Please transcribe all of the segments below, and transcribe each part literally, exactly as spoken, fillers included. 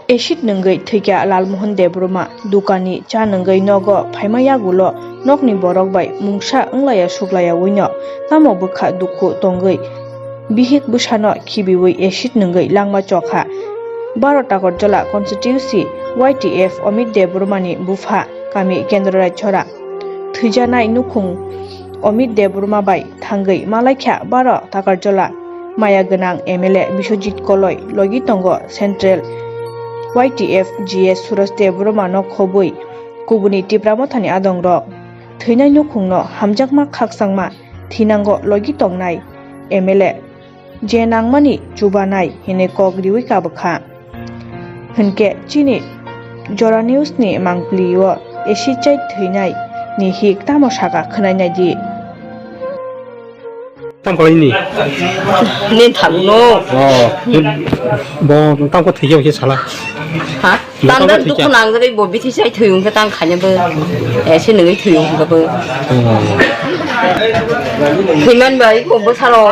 Acid nwngwi thwikha Lalmohon Debbarma, dukani cha nwngwi nogo phaima yagulo nokni borok bai mungsa wnglaiya suklaiyaui no tamo bwkha dukhu tongwi bihik bwsano khibiui acid nwngwi langma chokha. Baro Takarjala constituency Y T F Amit Debbarmani bupha kami Kendraichhara. Thwijanai nukhung Amit Debbarma bai thangwi malaikha baro Takarjala maya gwnang M L A Biswajit Koloi, logi tongo Central Y T F G S Suraj Debbarma no khobwi kubuni Tipra Mothani adongrok. Thwinai nukhungno hamjakma khakchangma thinango logi tongnai M L A je nangmani chubanai hinwi kok riwi kabwkha. Hinkhe chini Jora News ni mangpli o acid chai thwinai ni hik tamo saka khwnai nai di. Tam kalaini? Nin thago no. Oh, bo tam ko thikya khe sala. Ha? Bo tam tam ko dukhu thikya. Nangjagwi bo bithi chai thwi hwnkhe tang khaina bo. Eh, se nungwi thwi hwnkhe bo. Oh. Thwiman bai ko bo salo.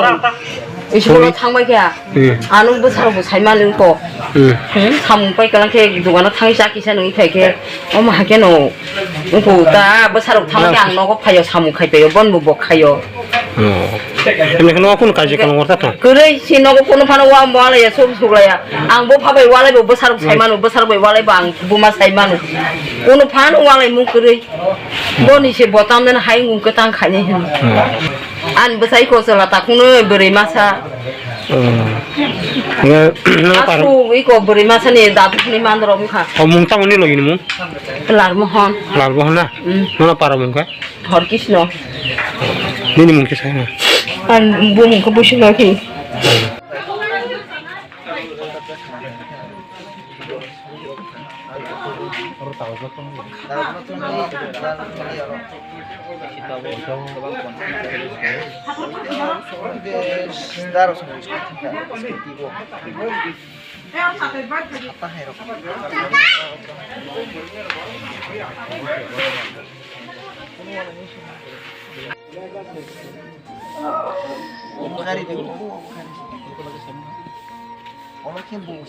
School o thangbai khe. Hmm. Ano bwsarok bo sai mani ko. Hmm. Hmm, samung pai kalang khe dogano thangwi cha kisa nungwi phai khe. Omo hakhe no. Uku ta bwsarok thangwi khe ang nogo phaio samung khai paio. Bon bo bo khaio. Oh. Emne kheno kunu kaji kono ngorta to. Kwrwi si nogo kono phano wa mo alaya sub suglaya. Ang bo phabai walai bo bwsarok sai manu, bwsarok bai walai bo ang buma sai manu. Kono phano walai mung kwrwi. Boni se botam den hai ngung kwtang khaini hin. Hmm. An bwsai ko chwla takhunoi bwrwi masa. Hmm. Nge, nona para. Aku iko bwrwi masa ni datu ni mandro bukha. O mung tamo ni logi ni mung? Lalmohon. Lalmohon na? Hmm. Nona para mung kha? Hor Krishna. Nini mung kisa na? An bu mung ko busi logi.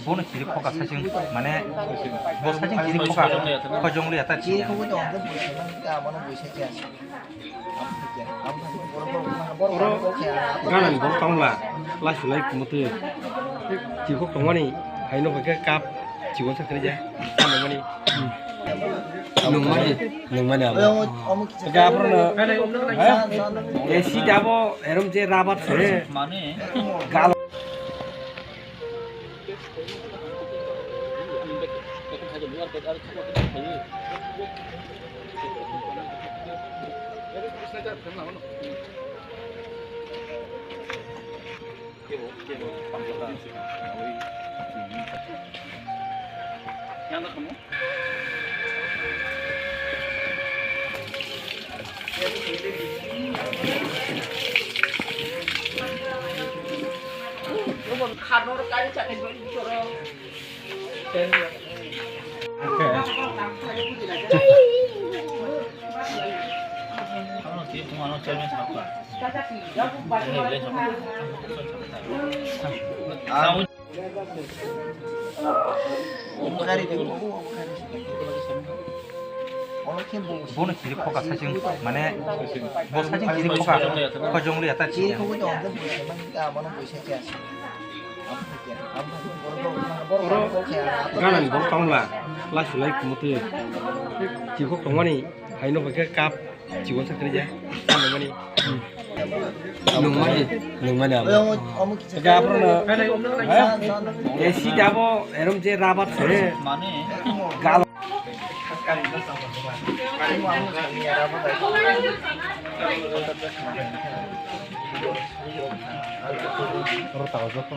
Bono chiri khoka sachwng, mane, bo sachwng chiri khoka, khojong liya ta chiri. Oro ganani borok tongla, lasu lai kumutwi, chiri khok tongmani, haino bai khe cup, chikon sa kwrwi ja, nungmani. Nungmani, nungmani abo. Omo kisa. Ga aphuru no, ha? Acid abo, erom je rabat se. Mane. Gal. Bono chiri khoka sachwng, mane, bo sachwng chiri khoka, khojong liya ta chiri. Oro ganani borok tongla, lasu lai kumutwi, chiri khok tongmani, haino bai khe cup. Chikon sa kwrwi ja. Nungmani. Nungmani. Nungmani abo. Omo kisa. Ga aphuru no. Ha? Acid abo, erom je rabat se. Mane. Gal. Oro tawa joto.